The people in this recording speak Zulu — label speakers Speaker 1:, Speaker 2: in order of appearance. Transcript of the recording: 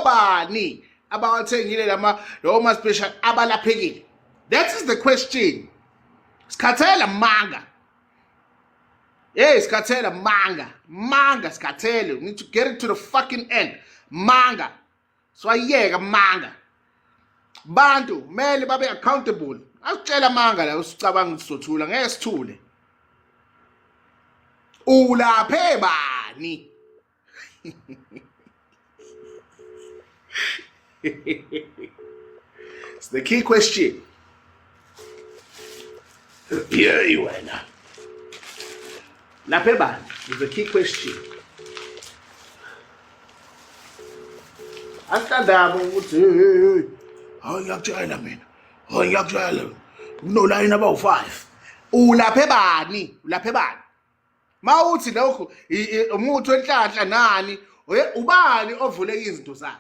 Speaker 1: Obani abawathengile lama lawo ma special abalaphekile? That is the question. Sikhathele manga. Hey, sikhathele manga. Manga sikhathele. We need to get it to the fucking end. Manga. Swayeka manga. Bantu mele babe accountable. Asitshela manga la usicabanga ukuthi sothula ngeke sithule. Ulaphe bani? It's the key question. Yey wena. Laphe bani? Is the key question. Asikandaba ukuthi hey hey hey. Hayi ngiyakutshela mina. Hayi ngiyakutshela. Kunolayini abawu-5. Ulaphe bani? Ulaphe bani? Mawuthi lokhu umuthi wenhlanhla nani ubani ovuleka izinto zakhe?